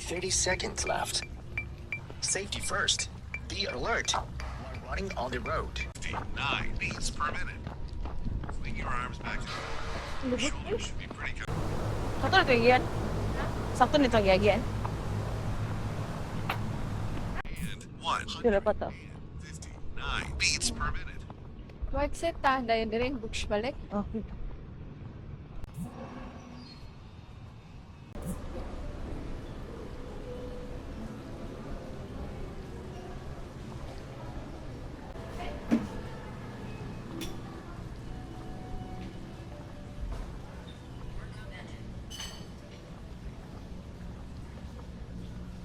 30 seconds left. Safety first. Be alert while running on the road. 59 beats per minute. Swing your arms back and forth. Your shoulders should be pretty good. Sakto na ito giyan? Sakto nito giyan? And one Pila pa to? 59 beats per minute. Mag-set ta, dayon dire, books balik. Oh.